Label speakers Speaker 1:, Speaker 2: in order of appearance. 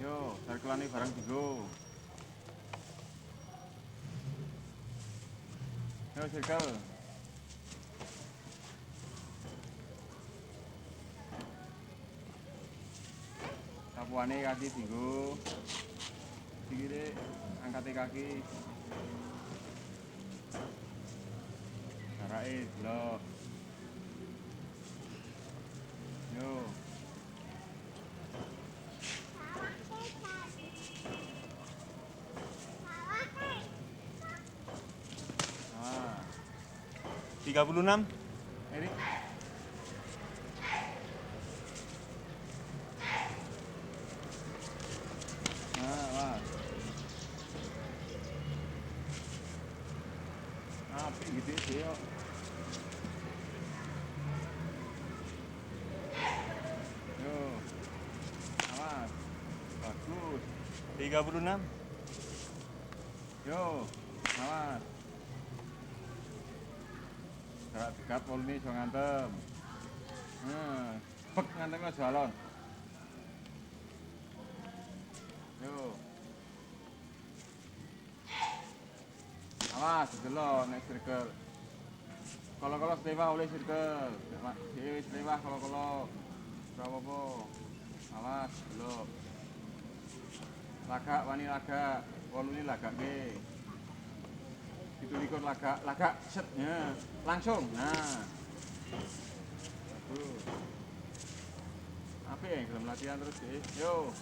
Speaker 1: Yo, circleane barang dienggo. Yo circle. Sapuane kaki dienggo. Sikile angkate kaki. Jarake delok. Yo. Ah,
Speaker 2: 36.
Speaker 1: Erik. Ah, wah. Apik gitu sih yo. Yo. Awas. Bagus.
Speaker 2: 36.
Speaker 1: Yo. Awas. Gerak dekat polne iso ngantem. Bek ngantem aja alon. Yo. Awas delok nek circle. Kalau-kalau selewah oleh circle. Dhewe wis selewah kalau-kalau. Ora apa-apa. Awas delok. Lagak wani lagak, wolune lagake. 27 lagak, lagak set ya. Langsung. Nah. Bagus. Apik ya gelem latihan terus sih. Yo.